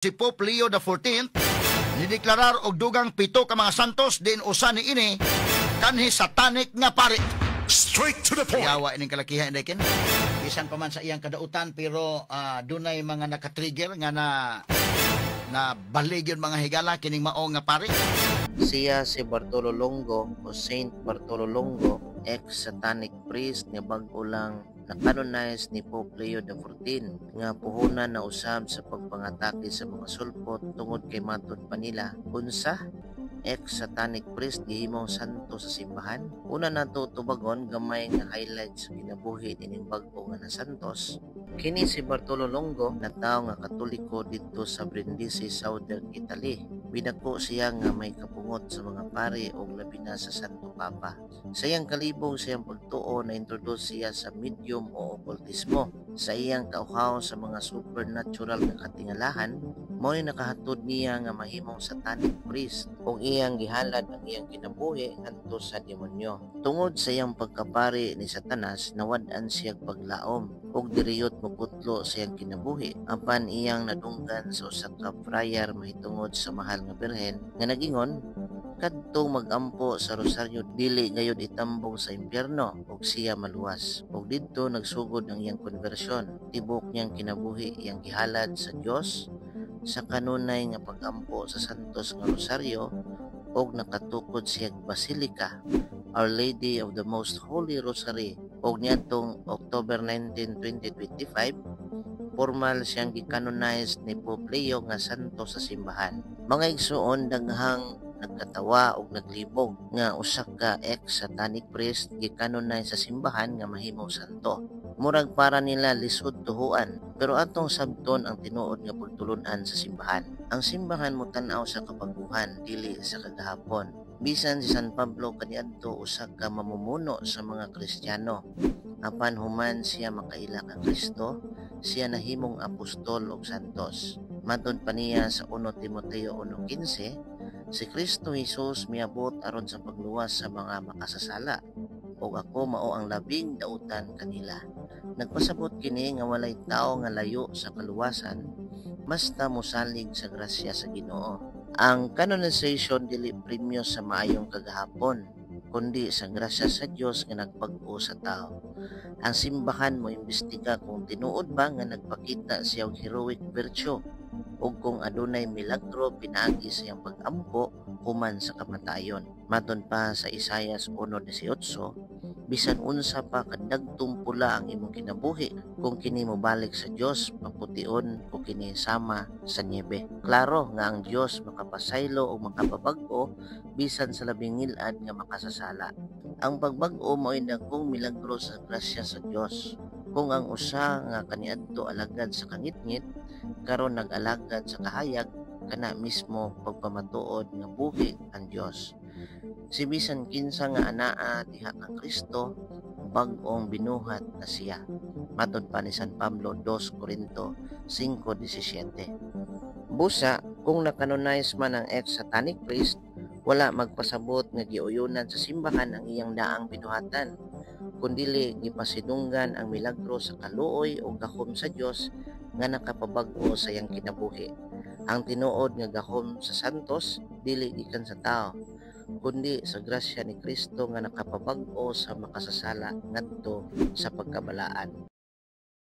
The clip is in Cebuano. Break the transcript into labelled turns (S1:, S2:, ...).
S1: Si Pope Leo XIV nideklarar og dugang pito ka mga santos, din usa ni ini kanhi satanic nga pari.
S2: Straight to the point.
S1: Yawa ining kalakihan, Inday Ken. Bisan pa man sa iyang kadautan, pero dunay mga nakatrigger nga na na balig yun, mga higala, kining mao nga pari.
S3: Siya si Bartolo Longo o Saint Bartolo Longo, ex-satanic priest nga bag-o lang na-canonize ni Pope Leo XIV nga puhunan na usab sa pagpangatake sa mga sulpot tungod kay matud pa nila, unsa, ex-satanic priest gihimong santo sa simbahan? Una nato tubagon gamay nga highlight sa kinabuhi nining bag-o nga nasantos. Kini si Bartolo Longo, natawo nga Katoliko didto sa Brindisi, Southern Italy. Bidako siya nga may kapungot sa mga pari ug labi na sa Santo Papa. Sa iyang kalibog sa iyang pagtuo, na introduce siya sa medium o okultismo. Sa iyang kauhaw sa mga supernatural nga katingalahan, mao ni nakahatod niya nga mahimong satanic priest ug iyang gihalad ang iyang kinabuhi ngadto sa demonyo. Tungod sa iyang pagkapari ni Satanas, nawad-an siya paglaom ug diriyot moputlo sa iyang kinabuhi, apan iyang nadunggan sa usa ka friar mahitungod sa Mahal nga Birhen nga nagingon, kadtong magampo sa rosaryo dili gayud itambong sa impyerno ug siya maluwas. Ug didto nagsugod ang iyang konbersyon. Tibok niyang kinabuhi iyang gihalad sa Dios sa kanunay nga pagampo sa Santos nga Rosaryo ug nakatukod siya Basilica Our Lady of the Most Holy Rosary, ug niadtong October 19, 2025, formal siyang gikanonize ni Pope Leo nga santo sa simbahan. Mga igsuon, daghang nagkatawa og naglibog nga usa ka ex-satanic priest gikanonize sa simbahan nga mahimong santo. Murag para nila lisod tuhuan, pero atong sabton ang tinuod nga pagtulun-an sa simbahan. Ang simbahan mo tan-aw sa kabaguhan, dili sa kagahapon. Bisan si San Pablo kaniadto usa ka mamumuno sa mga Kristiyano. Apan human siya makaila kang Kristo, siya nahimong apostol ug santos. Matod pa niya sa 1 Timoteo 1:15, si Kristo Jesus miabot aron sa pagluwas sa mga makasasala, ug ako mao ang labing dautan kanila. Nagpasabot kini nga walay tawo nga layo sa kaluwasan basta mosalig sa grasya sa Ginoo. Ang canonization dili premyo sa maayong kagahapon, kundi sa grasya sa Dios nga nagbag-o sa tao. Ang simbahan mo imbestiga kung tinuod ba nga nagpakita siya og heroic virtue ug kung adunay milagro pinaagi sa iyang pag-ampo human sa kamatayon. Matod pa sa Isayas 1:18, bisan unsa pa kadagtong pula ang imong kinabuhi, kung kini mobalik sa Dios, papution ko kini sama sa niebe. Klaro nga ang Dios makapasaylo o makapabag-o bisan sa labing ngil-ad nga makasasala. Ang pagbag-o mao'y dagkong milagro sa grasya sa Dios. Kung ang usa nga kaniadto alagad sa kangitngit karon nag-alagad sa kahayag, kana mismo pagpamatuod nga buhi ang Dios. Si bisan kinsa nga anaa diha kang Kristo, bag-ong binuhat na siya. Matod pa ni San Pablo, 2 Corinto 5:17. Busa, kung nakanonize man ang ex-satanic priest, wala magpasabot nga giuyunan sa simbahan ang iyang daang binuhatan, kundili gipasidunggan ang milagro sa kaluoy o gahom sa Dios nga nakapabag-o sa iyang kinabuhi. Ang tinuod nga gahom sa santos dili gikan sa tao, kundi sa grasya ni Kristo nga nakapabag-o sa makasasala ngadto sa pagkabalaan.